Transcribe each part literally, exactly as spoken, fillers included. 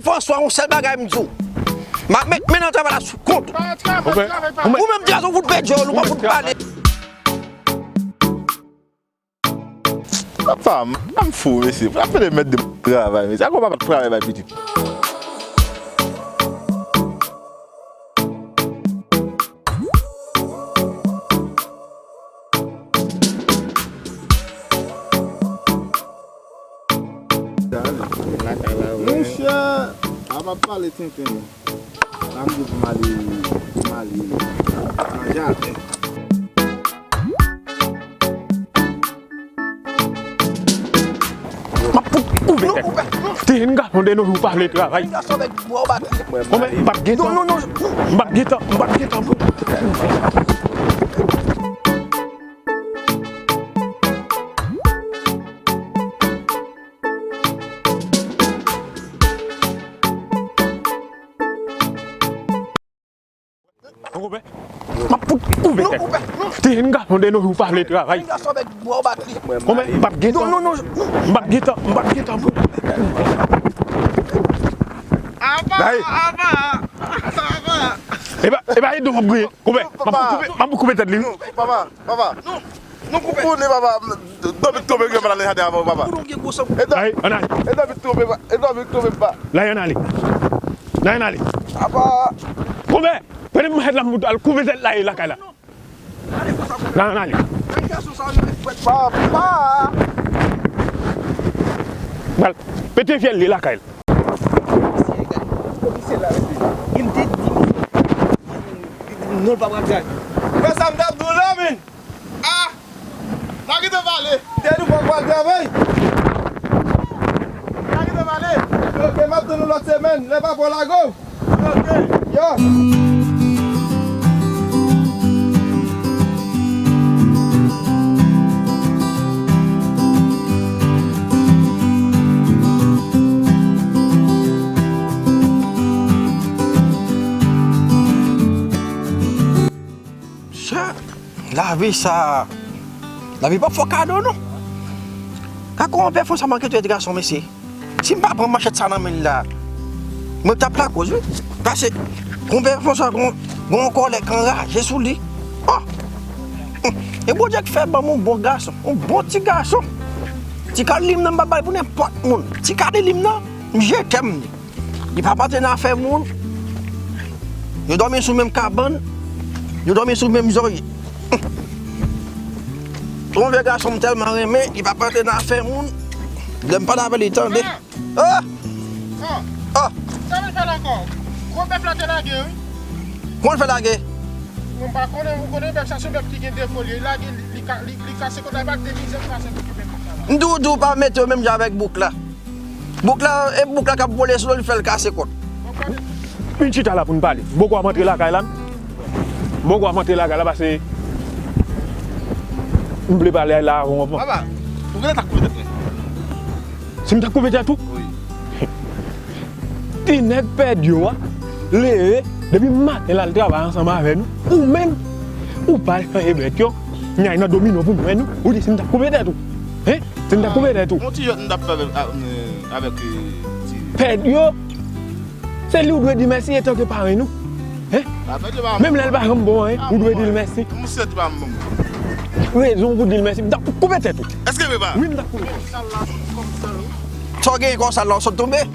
François, yon sèl bagay m di w. M ap met men nan travay la sou kont ou. Ou menm, ou menm, ti gason, fout pèdi w, nou pa fout pale. Papa, m, m fou, mesye. Frape de mèt de travay, mesye. Akoz papa travay bay pitit? Monchè, a pa pale tenten. Samdi pou m ale, pou m ale nan jaden. M ap fout koupe tèt. Te jèn gason de nos jours pa vle travay. Konbyen m p ap gen tan? M p ap gen tan, m p ap gen tan pou. Ou konprann? M ap fout koupe tèt. Te jèn gason de nos jours pa vle travay. Konbyen m p ap gen tan? M p ap gen tan, m p ap gen tan pou. Apa, apa, apa. E pa, e pa ede w m ap griyen. Konbyen? M ap koupe, m ap koupe tèt li. Papa, papa. Ou konnen, papa, dòmi tonbe, gen mal nan jaden avan, papa. Ay, ann ale. E dòmi tonbe, pa, e dòmi tonbe, pa. La, ann ale. La, ann ale. Apa. Konbyen? Pran manchèt la, m al koupe tèt la, e lakay la. La, ann ale. Papa. Bal, pete fyèl li lakay la. Komisè la, mesye. Li te di misye. Li di non, l pa pral travay. Wè sa m t ap di w la, men. Ah! N a kite pale. Te nou pa pral travay. N a kite pale. Ok, m ap tann nou lòt semèn. Lè papa w lage w. Ok. Yo. Sè, lavi sa, lavi p ap fè w kado non. Gad kòman pè Fwonswa manke trete gason, mesye. Si m pa pran manchèt sa nan men l la, mwen t ap lakoz, wi. Paske konpè Fwonswa gon, gon kòlèg k anraje sou li. Oh! E Bondye k fè ban m yon bon gason, yon bon ti gason. Ti kado li m nan, m p ap ba l pou nenpòt moun. Ti kado li m nan, m jete m li. Li p ap antre nan afè moun. Yo dòmi sou menm kabann. Yo dòmi sou menm zòrye. Yon vye gason m tèlman renmen, li p ap antre nan afè moun. Lè m pale avè l, li tande. Ah! Ah! Ah! Sa vin fè la ankò? Gwo bèf la te lage, wi. Kòman l fè lage? Mwen pa konnen, ou konnen bèf sa se yon bèf ki gen defo, li lage, li, li ka, li, li kase kòd la, e pa de mizè m pase pou ki bèf sa la. M di w, di w pa mete yo menm jan avèk bouk la. Bouk la, e bouk la k ap vole sou do l, fè l kase kòd. Vin chita la pou n pale. M poko ap antre lakay la, non. M poko ap antre lakay la, paske m vle pale la avan w anvan. Papa, ou genlè t ap koupe tèt mwen. Si m t ap koupe tèt ou? Wi. Ti nèg pèdi yo a, leve, depi maten l al travay ansanm avè nou. Ou menm, ou pa al chanje bèt yo, nyay nan domino pou mwen, non. Ou di si m t ap koupe tèt ou? Hen? Si m t ap koupe tèt ou? Yon ti jwèt m t ap fè avèk, a, avèk, e, ti. Pèdi yo, se li w dwe di mèsi etanke paran nou. Hen? Menm lè l pa janm bon anyen, ou dwe di l mèsi. Rezon pou di l mèsi, m t ap koupe tèt ou. Èske vre pa? Wi, m t ap koupe. Sa w genyen konsa la, w sot tonbe? M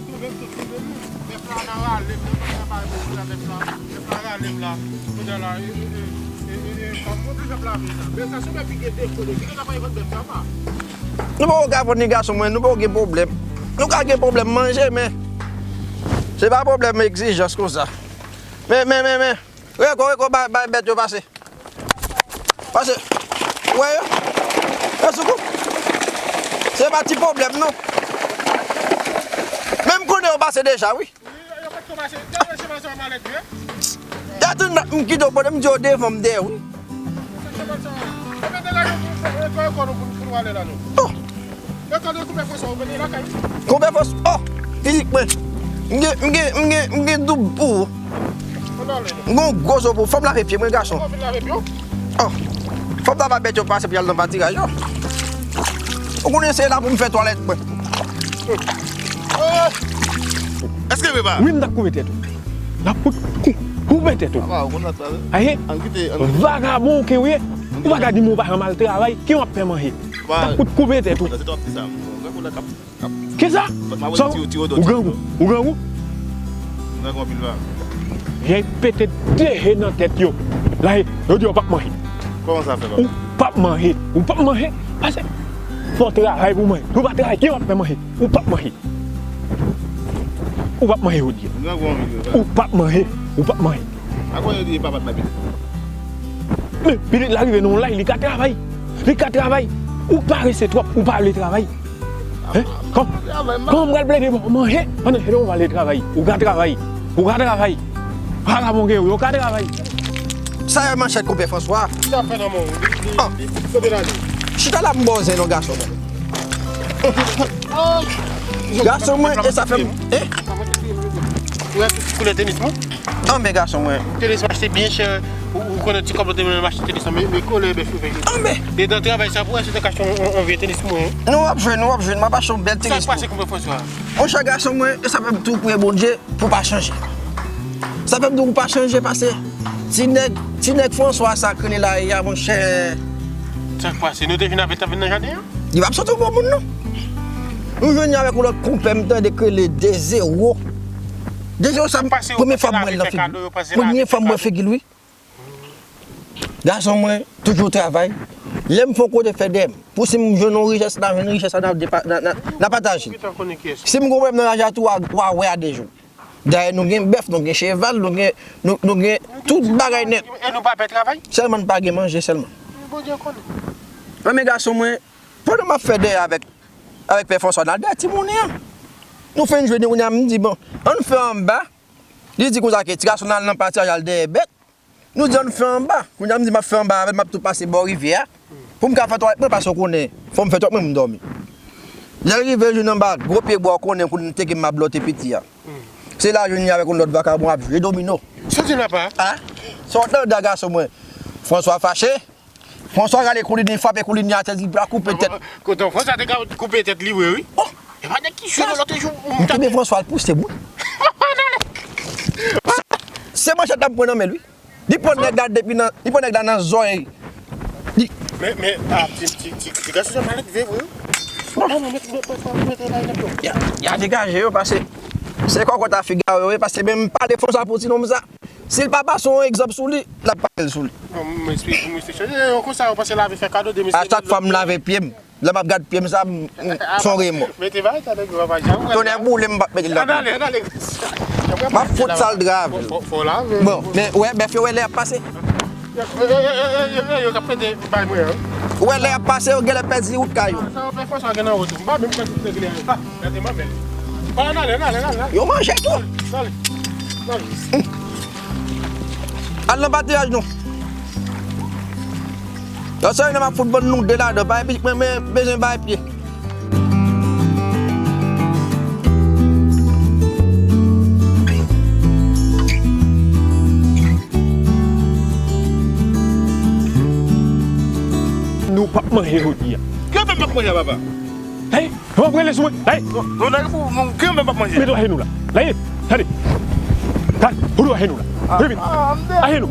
twouve m sot tonbe, wi. Bèf la nan rale m, nan pa rale m la, bèf la. Bèf la rale m la. Kounye a la, e, e, e, e, e, e, pa m konn bèf la vin la. Men sa se yon bèf ki gen defo, li gen nan pa yon bèf sa pa. Nou poko ka vann ni gason mwen, nou poko gen pwoblèm. Nou ka gen pwoblèm manje, men se pa pwoblèm egzijans konsa. Men, men, men, men. Reko, reko, bay, bay bèt yo pase. Pase. Ou wè yo? Yo sou kou. Se pa ti pwoblèm, non. Men m konnen yo pase deja, wi. Wi, yo, yo pa t ko pase. Dèyè se pase yon malèt, wi. Dèyè tou, m kite yo kote m di yo devan m dèyè, wi. Se pa sa. Yo mete la, yo, yo, yo, yo, nou, nou ale la, nou. Oh. Yo tande konbyen fwa sa ou vini lakay? Konbyen fwa? Oh, fizik mwen. M gen, m gen, m gen, m gen doub pou ou. M gen yon gwo zo pou ou. Fò m lave pye mwen, gason. Oh, fò m lave bèt yo pase pou y al nan patiraj yo. Ou konnen se la pou m fè twalèt mwen. Oh. Wi, m t ap koupe tèt ou. N ap fout kou-, koupe tèt ou. Ahe, vagabon ke ou ye. Ou pa ka di m ou pa janm al travay, ki w ap fè manje? N ap fout koupe tèt ou. Kisa? Sa ou grangou? Ou grangou? Jay pete de je nan tèt yo. La, yo di yo p ap manje. Ou p ap manje. Ou p ap manje. Pase. Fò w travay pou manje. Si w pa travay, ki w ap fè manje? Ou p ap manje. Ou p ap manje jodi a. Ou p ap manje. Ou p ap manje. Men pitit la rive nan yon laj, li ka travay. Li ka travay. Ou parese twòp, ou pa vle travay. Kòman m pral plede ba w manje pandan ke ou pa vle travay? Ou ka travay. Ou ka travay. Vagabon ke ou ye, ou ka travay. Sa e manchèt konpè Franswa. Chita la m ba w zen non gason mwen. Gason mwen, e sa fè m. Ou wè koulè tenis mwen? Anben gason mwen. Tenis mwen achte byen chè. Ou konnen ti kòb la te mwen achte tenis mwen, men koulè bèf ou fè. Anben. E nan travay sa pou wè si te ka achte yon vye tenis mwen. Nou ap jwenn, nou ap jwenn, m ap achte yon bèl tenis pou ou. Sa k pase konpè Franswa? Monchè gason mwen, e sa fè m tou priye Bondye pou pa chanje. Sa fè m di w pa chanje pase ti nèg, ti nèg Franswa sa k rele la a monchè. Sa k pase? Nou te vin avè l t ap vin nan jaden an? Li p ap soti yon bon moun non. Nou jwenn li avèk yon lòt konpè m tande k rele de zewo. De zewo sa premye fwa m wè l nan figi l. Premye fwa m wè figi l wi. Gason mwen toujou travay. Lè m fè yon kote fè dèyè m. Pou si m jwenn yon richès la, jwenn richès la, n ap pataje. Si m gon pwoblèm nan laj la tou, w a wè a de jou. Dayè nou gen bèf, nou gen cheval, nou gen, nou, nou gen tout bagay nèt. E nou pa pè travay? Sèlman n pa gen manje sèlman. Bondye konnen. Men gason mwen, pandan m ap fè dèyè avèk, avèk pè Franswa, n al dèyè timoun an. Nou fin jwe, kounye a m di, bon, ann fè anba. Li di konsa ke ti gason nan al nan patiraj al dèyè bèt. Nou di ann fè anba. Kounye a m di m ap fè anba avè l, m ap tou pase bò rivyè a. Pou m ka fè twalèt mwen, paske w konnen, fò m fè twalèt mwen, m dòmi. Lè l rive, l jwenn anba gwo pye bwa, w konnen, kote m teke m ap blote piti a. Se la jwenn li avèk yon lòt vakabon ap jwe domino. Sa w di la pa? A? Sa w tande a gason mwen? Franswa fache. Franswa rale koulini, frape koulini atè, di l pral koupe tèt. Kote Franswa te ka koupe tèt li vre wi. Oh! E pa nèg ki jwe lòt jou. M tande Franswa al pouse bouch. Se manchèt la m pran nan men l wi. Li pran nèg la depi nan, li pran nèg la nan zòrèy. Li... Men, men, a, ti, ti, ti, ti gason sa malèt vre vre wi. A non, mete, mete, mete, mete la nan pye. Ya, ya degaje yo pase. Se kòkòt a figaro yo, pase men m pale Franswa pou ti nonm sa. Si l pa pase yon egzanp sou li, l ap pase l sou li. Bon, m esplike, m esplike. E, konsa, yo panse lave fè kado de mesye. A chak fwa m lave pye m, lè m ap gad pye m sa, m, m, son remò. Mete bagay sa nan gwo papa Jan. Tonnè boule m p ap mete l ladan. Ann ale, ann ale. M ap fout sal dra avè l. Fò, fò, fò lave. Bon, men, wè, bèf yo wè lè y ap pase. Yo, yo, yo, yo, yo, yo, yo k ap pete bay mwen an. Ou wè lè y ap pase, yo genlè pèdi wout kay yo. Sa yo fè fò sa gen nan wout. M pa menm kwè tout nèg li a. Gade manmèl. Ann ale, ann ale, ann ale. Yo manje tou. Ann ale. Ann ale. Al nan patiraj nou. Lòt sèl nan m ap fout bann nou de ladan. Pa gen pitit mwen men bezwen bay pye. Nou p ap manje jodi a. Ki anpè m p ap manje a, papa? Hey! Ou ap rele sou mwen. Hey! Non, non, non, ki anpè m p ap manje? Mete ajenou la. Hey! Tande. Tande. Ou dwe ajenou la. Vite. Ajenou.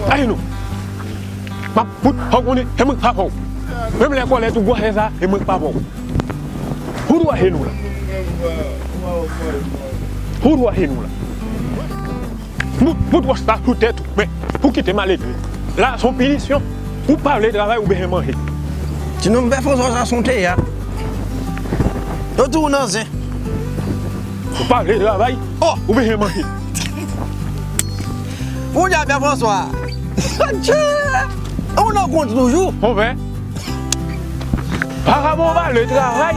Ajenou. M ap fout, ou konnen, e mwen k pa fè w. Menm lè kòlèt ou gwosè sa, e mwen k pa fè w. Ou dwe ajenou la. Ou dwe ajenou la. Bout, bout wòch la sou tèt ou, men pou kite maledve. La se yon pinisyon. Ou pa vle travay, ou bezwen manje. Ti nonm pè Franswa sa se yon teya. Yo tou nan zen. Ou pa vle travay, oh, ou bezwen manje. Kounye a pè Franswa. Ou nan kont toujou. Konpè. Vagabon pa vle travay,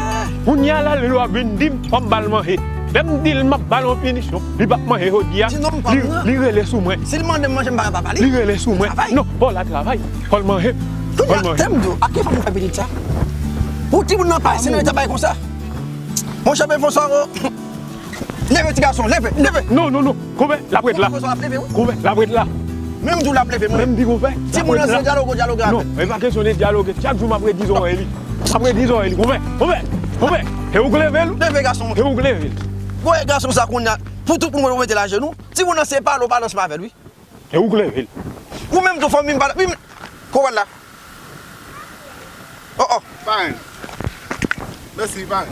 kounye a la li ap vin di m fò m ba l manje. Lè m di l m ap ba l yon pinisyon, li p ap manje jodi a, li, li rele sou mwen. Si l mande m manje, m pa ka pa ba li. Li rele sou mwen. Non, fò l al travay, fò l manje, fò l manje. Kounye a, tande m di w, ak ki fanm ou fè pitit sa? Pou timoun nan pase nan eta bay konsa. Monchè pè Franswa, oh. Leve ti gason, leve, leve. Non, non, non. Konpè, l ap ret la. Konpè, l ap ret la. Menm di w l ap leve, mwen. Menm di konpè. Timoun nan se dyaloge, dyaloge avè l. Non, e pa kesyon de dyaloge. Chak jou m ap redi zòrèy li. M ap redi zòrèy li. Konpè, konpè, konpè. E ou k leve l? Leve gason mwen. E ou k leve l? Voye gason sa kounye a, pou tout moun mete l ajenou. Timoun nan se pale w pale ansanm avè l, wi. E ou k leve l. Ou menm tou fanmi m pale, wi, men, kòwad la. Oh, oh. Parenn. Mèsi, parenn.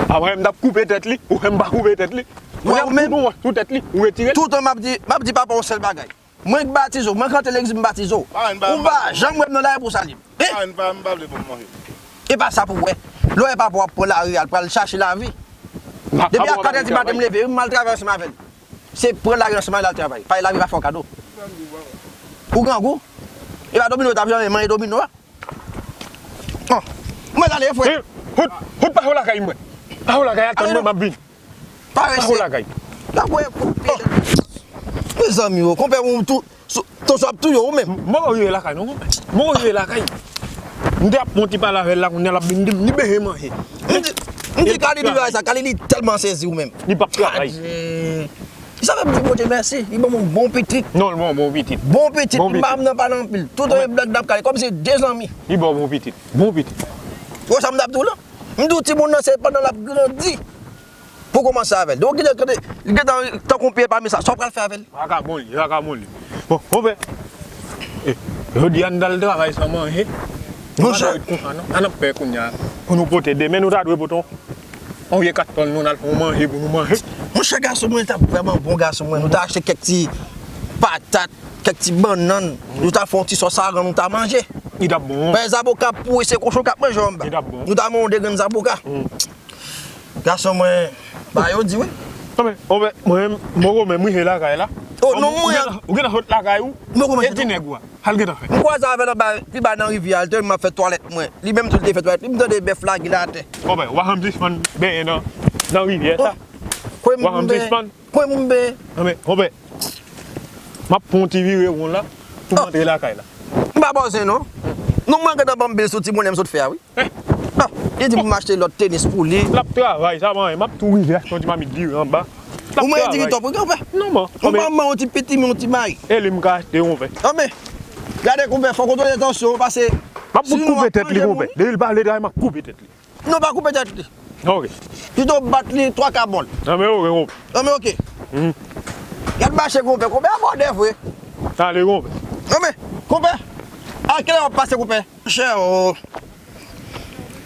A, mwen, m t ap koupe tèt li, ou fè m pa koupe tèt li. Ou ap koupe wòch sou tèt li, ou retire l. Toutan m ap di, m ap di papa yon sèl bagay. Mwen k batize w, mwen k rantre legliz m batize w. Ou pa janm wè m nan lari pou w salye m. Parenn, pa, m pa vle pou m manje. E pa sa pou w wè. Lè w wè papa w ap pran lari a, l pral chache lavi. Depi a kat è di maten m leve, wi, m al travay ansanm avè l. Se pran lari ansanm avè l al travay. Paske lavi pa fè w kado. Ou grangou. E pa domino w t ap janmen manje domino a. Oh. Mwen ale, frè. Fout, fout, pa fè w lakay mwen. Pa fè w lakay, atann mwen, m ap vini. Parese. Aho lakay. L ap voye kout pye. Mezanmi, o, konpè, ou tou, sou, ton sou ap touye ou menm. M poko rive lakay non, konpè. M poko rive lakay. M te ap fè yon ti pale avè l la, kounye a l ap vin di m li bezwen manje. M di, m di Kalili bagay sa, Kalili tèlman sezi ou menm. Li p ap travay. Adje. Sa fè m di Bondye mèsi, li ban m yon bon pitit. Non, li ban w bon pitit. Bon pitit, m pa nan pale anpil. Tout yon blòk n ap kale, kòmsi de zanmi. Li ban w bon pitit. Bon pitit. Ou wè sa m t ap di w la? M di w timoun nan se pandan l ap grandi. Pou kòmanse avè l. Donk, li gentan, li gentan tankou pye pami sa. Sa w pral fè avè l? Vakabon li, vakabon li. Bon, konpè. E, jodi a n t al travay san manje. Monchè. Nou pa dwe ret konsa non. Sa n ap fè kounye a? Pou nou pote demen, nou ta dwe pote yon, yon vye kat tòn nou, n al fè yon manje pou nou manje. Monchè, gason mwen t ap vrèman bon, gason mwen. Nou ta achte kèk ti patat, kèk ti bannann. Nou ta fè yon ti sòs aran, nou ta manje. Li t ap bon. Pè zaboka pouri, se kochon k ap manje anba. Li t ap bon. Nou ta manje yon de grenn zaboka. Gason mwen, ba yo di wi. Non, men, o, men, mwen, m poko menm rive lakay la. O, non, mwen. Ou gentan sot lakay ou? E ti nèg ou a? Sa l gentan fè? M kwaze avè l anba, pi ba nan rivyè a, l te wè m ap fè twalèt mwen. Li menm tou, li te fè twalèt li, m tande bèf lage l atè. Konpè, ou pa janm sispann benyen nan, nan rivyè sa. Ou pa janm sispann. Kwen m benyen. Non, men, konpè, m ap pran yon ti vire won la, pou m antre lakay la. M pa bòzen non. Non, mwen gentan ban m bil sou ti monnen m sot fè a wi. Ah, li di pou m achte lòt tenis pou li. L ap travay, sa pa anyen. M ap tou rive achte yon ti mamit diri anba. Ou mwen diri twòp wi, konpè. Non, man. Ou pa ban m yon ti pitimi, yon ti mayi. E li m ka achte, konpè. Anben, gade, konpè, fò w kontwole tansyon w, paske m ap bout koupe tèt li, konpè. Depi l pa vle travay, m ap koupe tèt li. Non, pa koupe tèt li. Ok. Pito bat li twa ka bòl. Anben, ok, konpè. Anben, ok. Gad mache, konpè. Konpè a bòdè vre. Ale, konpè. Anben, konpè. A kilè w ap pase, konpè? Monchè, o.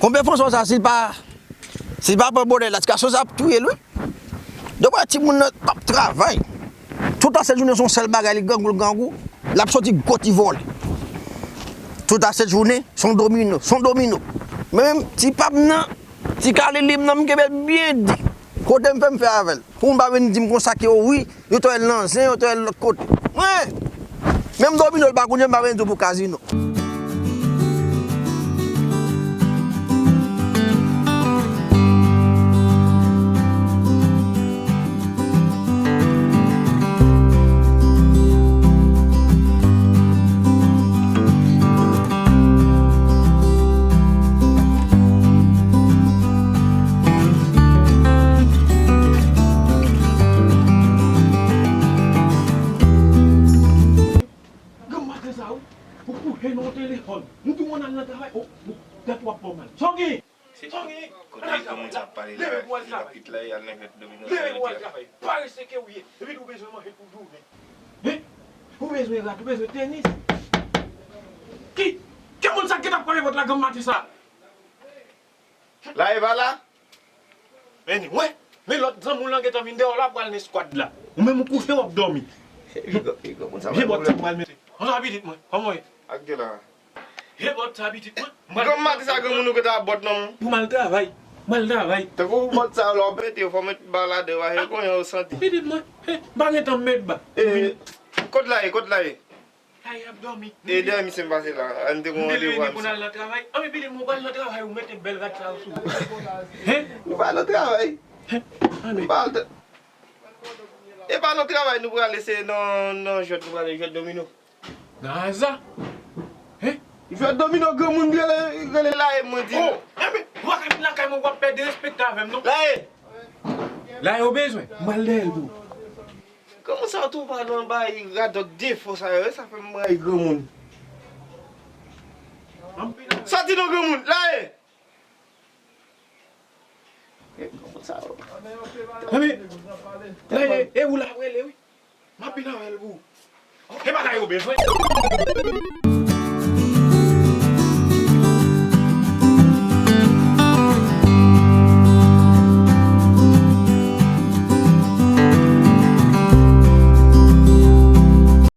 Konpè Franswa sa, si l pa, si l pa pran bòdè la, ti gason sa ap touye l, wi. Donk, wè, timoun nan p ap travay. Tout asèt jounen, se yon sèl bagay, li grangou, li grangou. L ap soti gwo ti vòlè. Tout asèt jounen, se yon domino, se yon domino. Men menm, ti pa m nan, ti Kalili m nan, m kenbe l byen di. Kote m fè m fè avè l. Pou m pa vin di m konsa ke, o wi, yo t wè l nan zen, yo t wè l lòt kote. Mwen, menm domino l pa konnen, m pa vin di w pou kazino. Granm maten sa, wi, ou kouche nan yon telefòn. M di w ann al nan travay, o, o, tèt w ap fè w mal. Sa w genyen? Sa w genyen? Kote granmoun sa ap pale la, li pa kit la, y al nan jwèt domino. Leve pou w al travay. Parese ke w ye. Epi tou w bezwen manje pou jounen. Hein? Ou bezwen rad, ou bezwen tenis. Ki, ki moun sa ki t ap frape pòt la granm maten sa? La e pa la? Men, wè, men lòt zanmi w lan gentan vin dèyè w la pral nan eskwad la. Ou menm ou kouche w ap dòmi. Vye bòt sa m pral mete. Konsa pitit mwen, kòman w ye? Ak de la. Vye bòt sa pitit mwen. Granm maten sa granmoun ou gentan ap bòt nan men w. Pou m al travay. M al travay. Tankou bòt sa lè w mete yo fò w met ba ladan yo, paske kounye a yo santi. Pitit mwen, he, m pa gen tan m met ba. E, kot la ye, kot la ye? Kay ap dòmi. E dèyè misye m pase la. Ann te gon randevou a misye. Pou n al nan travay. Anben pitit mwen pral nan travay ou mete bèl rad sa yo sou ou. Hein? Nou pa nan travay. Hein? Anben. Nou pa al tra-, e pa nan travay nou prale, se nan, nan jwèt nou prale, jwèt domino. Nan aza. Hein? Jwèt domino granmoun rele, rele la e mwen di. Oh, enben, ou pa ka vin lakay mwen w ap pèdi respè avè m non. La e. La e ou bezwen. M pral dèyè l pou ou. Kòman sa tou pa nan bay radòt defo sa yo, sa fè m rayi granmoun. Sòti non granmoun, la e. Mezanmi, e ou la w rele wi. M ap vin avè l pou ou. E bagay ou bezwen.